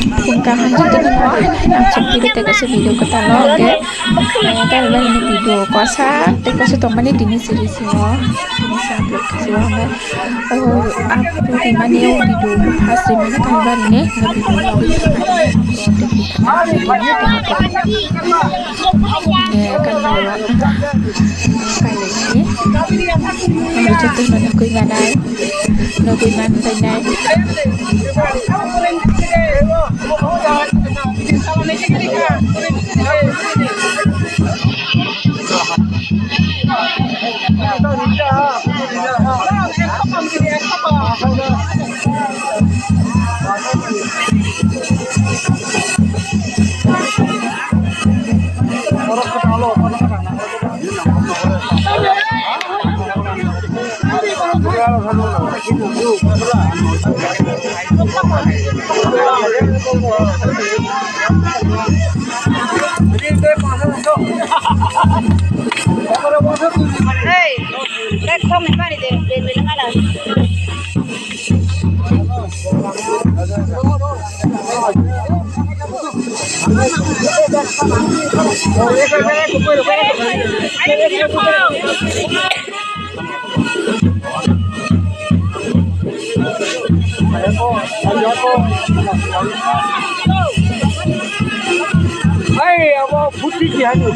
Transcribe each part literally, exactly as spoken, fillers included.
Phone kaham jotoni no haino haino ang chukphi de tei kaisa video kwtal no hwnkhe, eh, tamni bagwi ni video kwchak tei kwchak tongmani tini siri sio, tini sio upload khe sio hwnwi. Oh, upload rimani o video first rimani tamni bagwi ni video no video. Eh, kanwi o, ah, kanwi ni. Ang joto no nugwi manai. Nugwi manbainai. Hey, platform ni mari de, de, de, de, de. Hai, abo phuti ki hanu.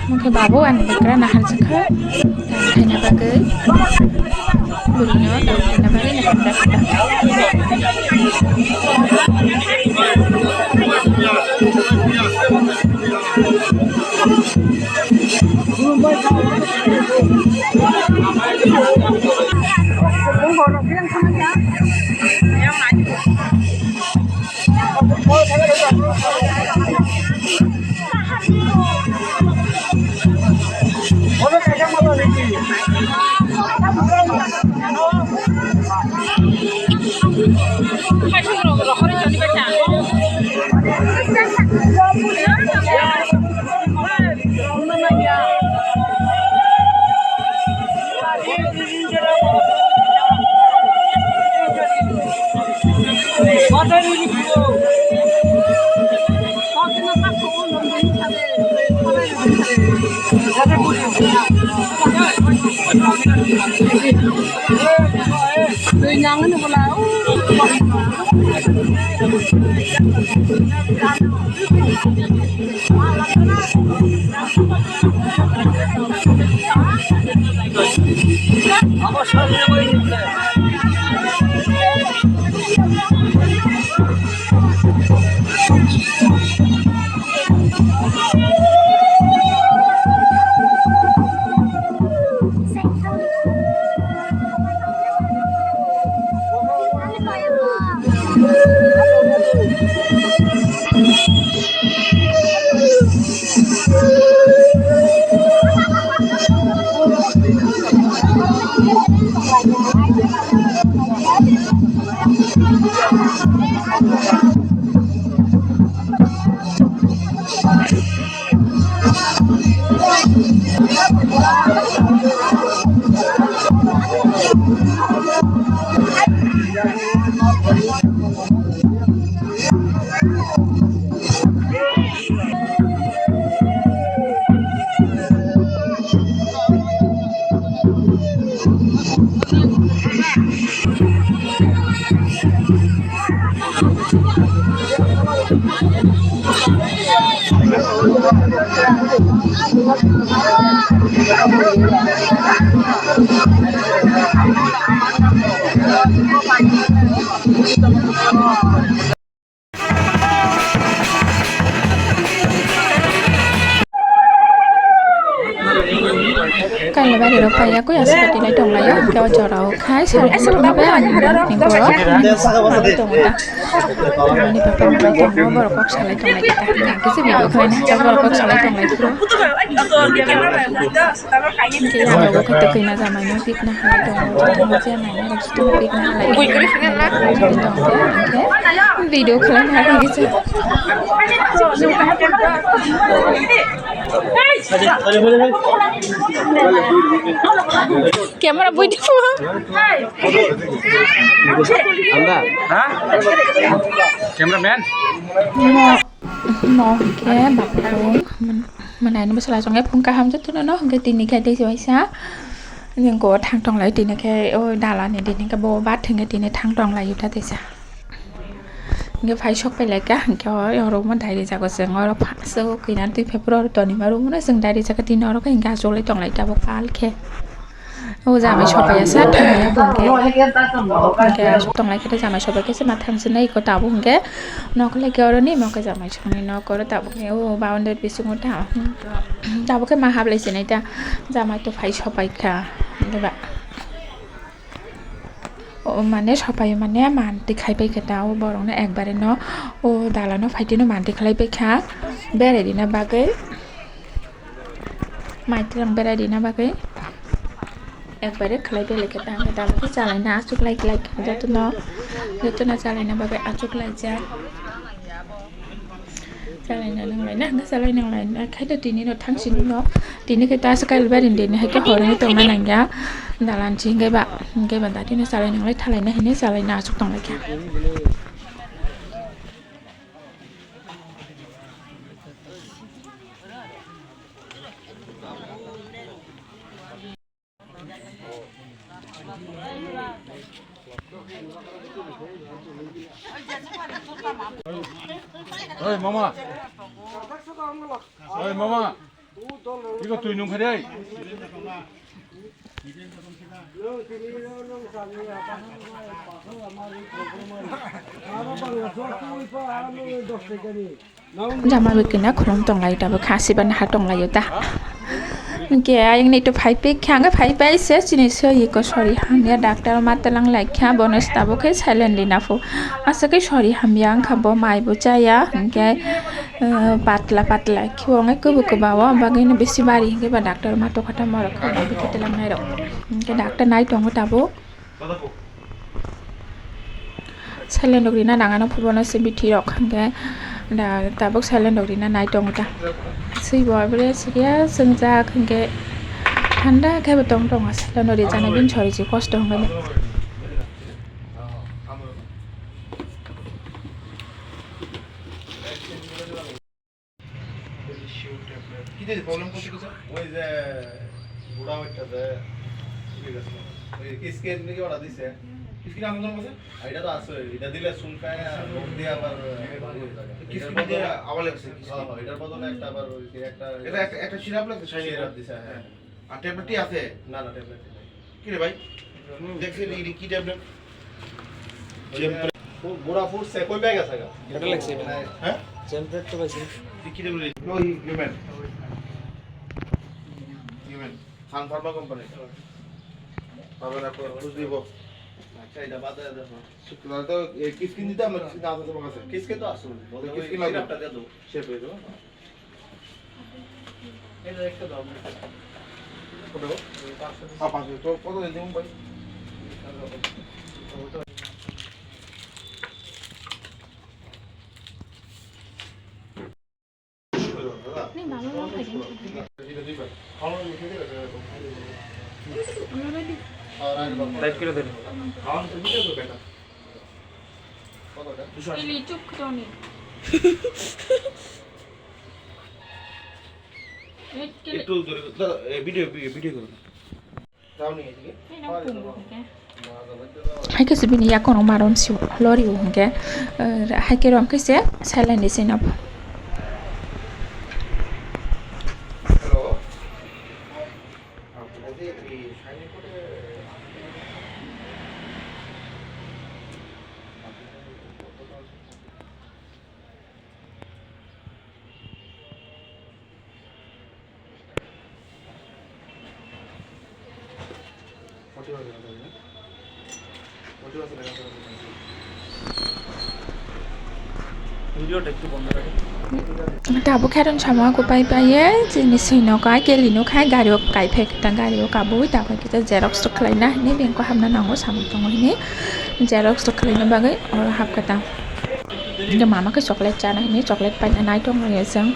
Oke, babu, ani bakra nahar jakha. Tang khaina bagwi. Burino tang khaina bagwi nahar jakha. Kaila bari rok paiya koi aswk twi lai tong laio, hwnkhe o jora o khai sari aswk no bai ani borok ni borok tongo ta. Ani papa ni bai tongo, borok kok salai tong lai ta. Hwnkhe se video khlai na borok kok salai tong lai phuru. Hwnkhe yang rogo khe twi khe na jamai no pik na halai tongo, tongo je nai na rok se tongo pik na halai. Hwnkhe video khlai na hwnkhe se. Camera bui di. Anda? Ha? Cameraman? No, no, hwnkhe baphung, mwnai no bwsala chwng phung kaham jotono no, hwnkhe tini khe tei waisa. Jeng go thang tong lai tini khe, o dalani tini khe bo bat hwnkhe tini thang tong lai ta teisa. Hingke phai sok pai lai ka, hingke o, o room o dai rijak o chwng, oro pha-, so kainan twi phai phuru oro toni ma room o no chwng dai rijak ka, tini oro khe hingke achuk lai tong lai tabuk pal khe. O jamai sopai ya sa, thang ya bo hingke. Hingke achuk tong lai khe jamai sopai khe se ma thang sinai iko tabuk hingke. Nok le khe oro ni, mo khe jamai songni nok oro tabuk ni, o boundary bisingo ta. Tabuk khe ma hap lai sinai ta, jamai to phai sopai kha. Diba? O mane sopai mane manti khai pai khe ta o borok no ekbare no o dalano phaitino manti khlai pai kha berai rina bagwi, maitrang berai rina bagwi ekbare khlai pai lai khe ta, hwnkhe tabuk khe chalaina achuk lai lai khe jotono, jotono chalaina bagwi achuk lai jak. Chalai na nang lai na, hwnkhe chalai nang lai na, khai to tini no thang sini no, tini khe ta swkang bari de ni, hai khe hor ni tong na nang ya, dalan si hwnkhe ba, hwnkhe ba da tini chalai nang lai, thalai na hini chalai na aswk tong lai kha. Oi, mama. Oi, mama. Iko twi nung phai dei. Jama bai kina khulum tong lai, tabuk khasi ban ha tong lai ta. Hingke ayang ni to phai pik kha, hingke phai pai se chini soi ko sori hamya, doctor ma telang lai kha, bono tabuk khe silently na phu. Asa khe sori hamya wngkha, bo mai bo chaya, hingke, eh, patla patla khe wngkha, kubu kuba o bagwi no bisi bari, hingke ba doctor ma tokha tamo rok kha, bagwi khe telang nai rok. Hingke doctor nai tongo tabuk. Silent rok rina nang ano phubono se bithi rok hwnkhe da tabuk silent rok rina nai tongo ta. Swi bo abole sikya swngjak hwnkhe thanda khe bo tong tongo silent rok rijana bini sori se kosto hwnkhe. কি যে প্রবলেম করতে কিছু? ওই যে বুড়া ওইটা যে ঠিক আছে। ওই কি স্ক্রিন নাকি অর্ডার দিছে? স্ক্রিন আমার কাছে? আর এটা তো আছে, এটা দিলে চুলকায় আর মুখ দিয়ে আবার ভালো হয়ে যায়। কি এটার স্ক্রিন দিয়ে বদলে আবার লাগছে? কি হ্যাঁ, স্ক্রিন? হ্যাঁ, এটার বদলে একটা আবার ওই যে একটা এটা একটা একটা সিরাপ লাগছে, শাইনি সিরাপ দিছে, হ্যাঁ। আর ট্যাবলেটটি আছে? না, না, ট্যাবলেটটি নাই। কি রে ভাই? দেখছি রে, এটা কি ট্যাবলেট? বুড়া ফুটছে, কই ব্যাগ আছে গা? এটা লাগছে, এটা। হ্যাঁ? জেমপ্রেট তো পাইছি। এটা কি tablet? No, human. Human. Sun Pharma company. পাবেন আপনার, খুঁজ দিব। আচ্ছা, এটা বাদ দিয়ে দেখো। তাহলে তো, এ, কিসকিন দিতে আমরা, কিসকিন আছে তোমার কাছে? কিসকিন তো আছে। ওই কিসকিন লাগবে? সিরাপটা দিয়ে দেবো। শেপ হয়ে যাবে। এটা একটা দাম। কত? পাঁচশো। হ্যাঁ, পাঁচশো। তো কত দিন দেবো ভাই? নেই, বাবা মা খাইছেন। টাইট করে দেন। কতটা? চুপ করে নেই। একটু ধরে, দাদা, এই ভিডিও, ভিডিও, ভিডিও করো না। Hai khe se bini yakono maron si lori o hwnkhe, eh, hai khe rom khe se silent ni se no. Tabuk khe rwng sama kupai paye chini swi noka keli nukha gari o kaiphai khe ta gari o kabui tabuk khe ta xerox rok khlaina hinwi bank o hapna nango samung tongo hinwi xerox rok khlaina bagwi oro hapkha ta. Hwnkhe mama khe chocolate chana hinwi chocolate paina nai tonglaio chwng.